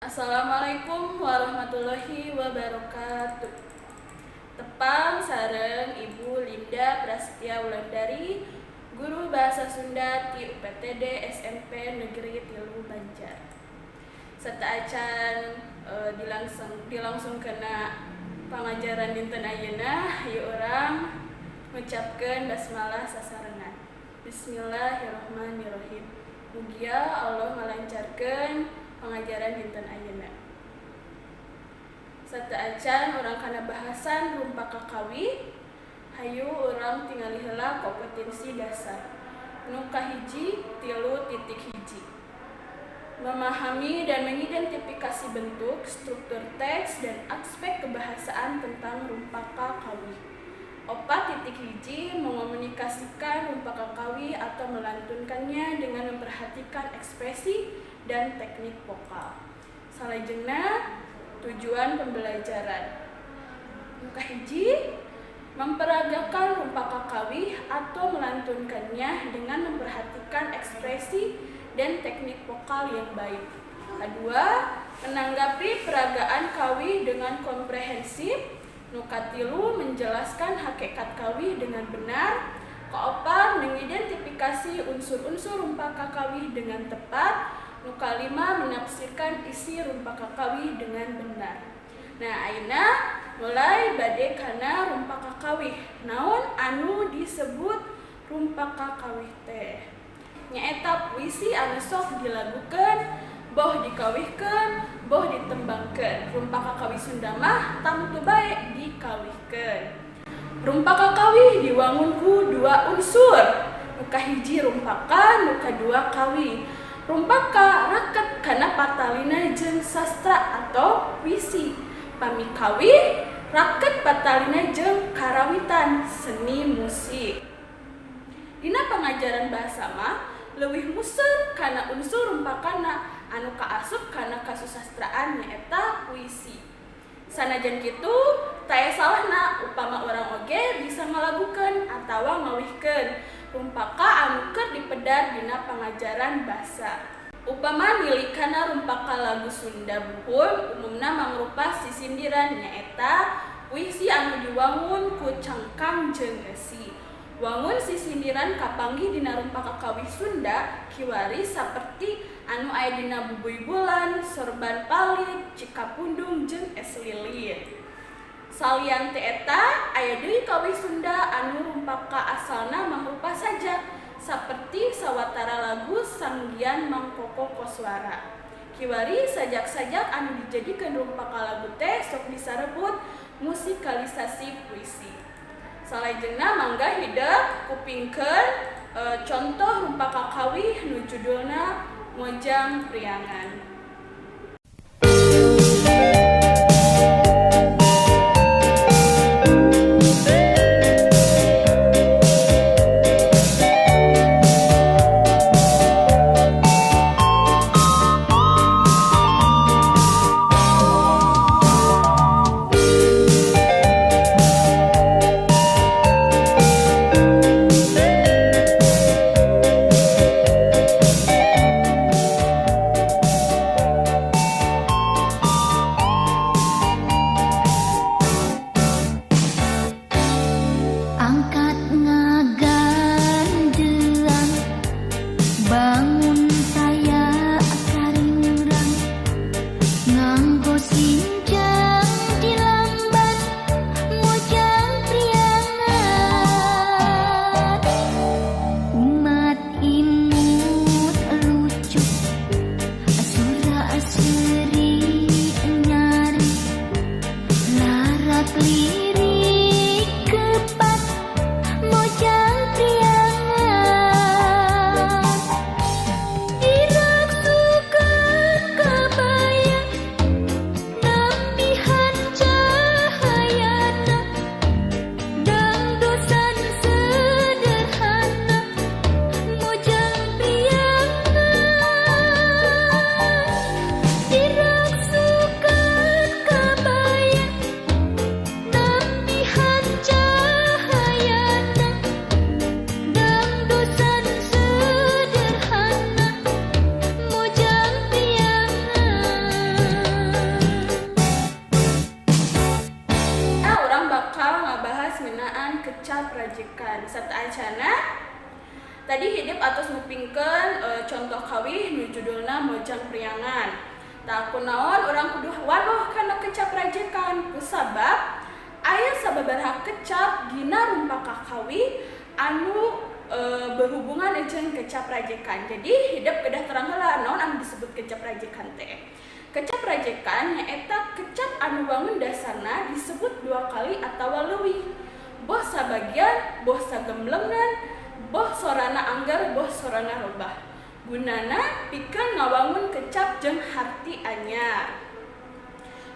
Assalamualaikum warahmatullahi wabarakatuh. Tepang sareng Ibu Linda Prasetya Wulandari, Guru Bahasa Sunda ti UPTD SMP Negeri 3 Banjar. Sateuacan dilangsung kena pangajaran dinten ayeuna, hayu urang ngucapkeun basmalah sasarengan. Bismillahirrahmanirrahim. Mugia Allah ngalancarkeun pengajaran dinten ayeuna. Sateuacan urang kana bahasan rumpaka kawih, hayu urang tingali heula kompetensi dasar. Nu kahiji 3.1. Memahami dan mengidentifikasi bentuk, struktur teks, dan aspek kebahasaan tentang rumpaka kawih. 4.1 mengomunikasikan rumpaka kawih atau melantunkannya dengan memperhatikan ekspresi dan teknik vokal. Salajengna tujuan pembelajaran. Nu kahiji, memperagakan rumpaka kawih atau melantunkannya dengan memperhatikan ekspresi dan teknik vokal yang baik. Kedua, menanggapi peragaan kawih dengan komprehensif. Nu katilu, menjelaskan hakikat kawih dengan benar. Keopat, mengidentifikasi unsur-unsur rumpaka kawih dengan tepat. Nu kalima, menafsirkan isi rumpaka kawih dengan benar. Nah, ayeuna mulai bade kana rumpaka kawih. Naon anu disebut rumpaka kawih teh? Nyaeta puisi anu sok dilagukeun, boh dikawihkeun, boh ditembangkeun. Rumpaka kawih Sunda mah tangtu bae dikawihkeun. Rumpaka kawih diwangun ku dua unsur. Nu kahiji rumpaka, nu kadua kawih. Rumpaka raket kana patalina jeung sastra atau puisi. Pami kawih raket patalina jeung karawitan seni musik. Dina pangajaran bahasa mah leuwih muser kana unsur rumpakana anu kaasup kana kasusastraan nyaeta puisi. Sanajan kitu, taya salahna upama urang oge bisa ngalagukeun atawa ngawihkeun rumpaka anu keur dipedar dina pangajaran basa. Upama nilikana rumpaka lagu Sunda buhun umumna mangrupa sisindiran nyaeta puisi anu diwangun ku cangkang jeung eusi. Wangun sisindiran kapanggih dina rumpaka kawih Sunda kiwari saperti anu aya dina Bubuy Bulan, Sorban Palit, Cikapundung jeung Es Lilin. Salian ti eta aya deui kawih Sunda anu rumpaka asalna mangrupa sajak saperti sawatara lagu Sanggian Mangkoko Koswara. Kiwari sajak-sajak anu dijadikeun rumpaka lagu teh sok disarebut musikalisasi puisi. Salajengna mangga hidep kupingkeun contoh rumpaka kawih nu judulna Mojang Priangan. Sapertingkeun contoh kawih nu judulna Mojang Priangan. Tah kunaon urang kudu wanoh kana kecap rajekan? Kusabab aya sababaraha kecap dina rumpak kakawih anu berhubungan jeung kecap rajekan. Jadi hidep kedah terang heula naon anu disebut kecap rajekan teh. Kecap rajekan nyaeta kecap anu wangun dasarna disebut dua kali atawa leuwih. Boh sabagian, boh sagemblengan, boh sorana angger, boh sorana robah. Gunana pikeun ngawangun kecap jeung harti anyar.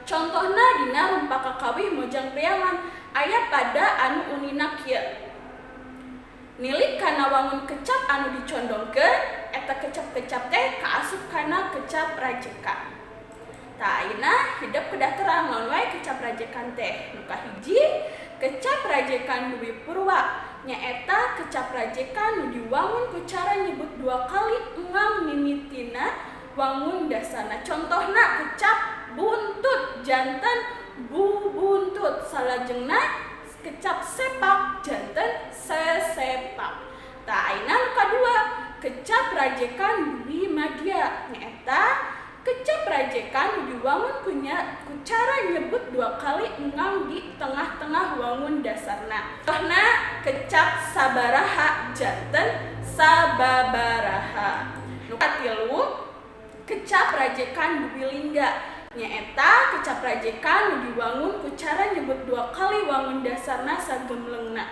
Contohna dina rumpak kakawih Mojang Priangan aya pada anu unina kieu. Nilik kana wangun kecap anu dicondongkeun, eta kecap-kecap teh kaasup kana kecap rajekan. Tah ayeuna hidep kedah terang naon wae kecap rajekan teh. Nu kahiji, kecap rajekan Dwi Purwa nyaeta kecap rajekan nu diwangun ku cara nyebut dua kali engang mimitina wangun dasarna. Contohna kecap buntut janten bubuntut, salajengna kecap sepak janten sesepak. Tah ayeuna nu kadua, kecap rajekan Dwi Madya nyaeta kecap rajekan nu diwangun ku cara nyebut dua kali engang di tengah-tengah wangun dasarna. Contohna kecap sabaraha janten sababaraha. Nu katilu, kecap rajekan Dwi Lingga nyaeta kecap rajekan nu diwangun ku cara nyebut dua kali wangun dasarna sagemlengna.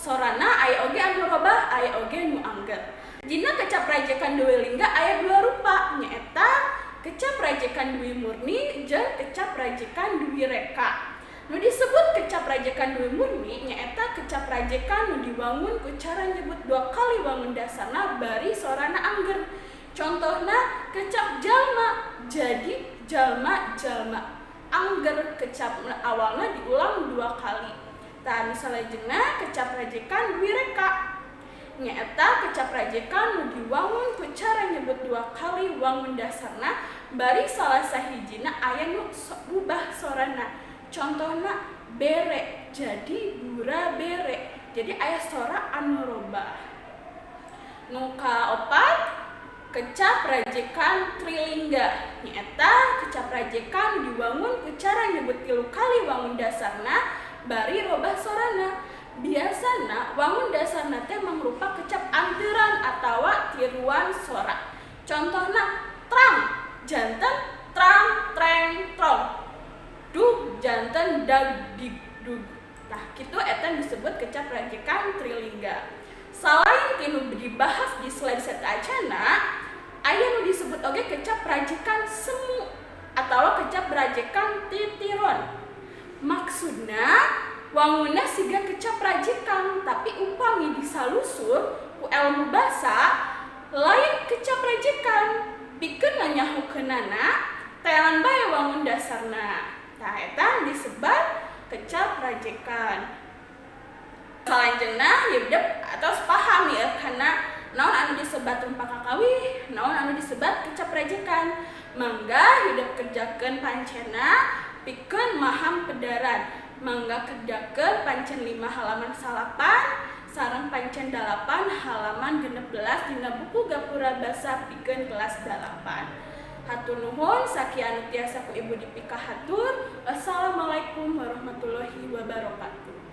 Sorana aya oge anu robah, aya oge nu angger. Dina kecap rajekan Dwi Lingga aya dua rupa, nyaeta kecap rajekan Dwi Murni jeung kecap rajekan Dwi Reka. Nu disebut kecap rajekan Dwi Murni nyaeta kecap rajekan nu diwangun ku cara nyebut dua kali wangun dasarna bari sorana angger. Contohna kecap jalma jadi jalma jalma. Angger kecap awalna diulang dua kali. Tah nu salajengna kecap rajekan Dwi Reka nyaeta kecap rajekan nu diwangun ku cara nyebut dua kali wangun dasarna bari salah sahijina aya nu ubah sorana. Contohna bere jadi bura bere. Jadi aya sora anu robah. Nu kaopat, kecap rajekan Trilingga nyaeta kecap rajekan diwangun ku cara nyebut tilu kali wangun dasarna bari robah sorana. Biasana wangun dasarna teh mangrupa kecap anteran atawa tiruan sora. Contohna trang janten trang treng trong, dug janten dag dig dug. Tah kitu eta disebut kecap rajekan Trilingga. Salain tinu dibahas di slide sateuacanna, aya nu disebut oge kecap rajekan semu atawa kecap rajekan titiron. Maksudna wangunna siga kecap rajekan, tapi upami disalusur ku ilmu basa lain kecap rajekan, pikeun nganyahokeunana telan bae wangun dasarna. Tah eta disebat kecap rajekan. Salanjeunna hidep atos paham ya kana naon anu disebat rumpak kakawih, naon anu disebat kecap rajekan. Mangga hidep kerjakeun pancena pikeun maham pedaran. Mangga kerjakeun pancen 5 halaman 9 sareng pancen 8 halaman 16 dina buku Gapura Basa pikeun kelas 8. Hatur nuhun sakian tiasa ku ibu dipikahatur. Wassalamualaikum warahmatullahi wabarakatuh.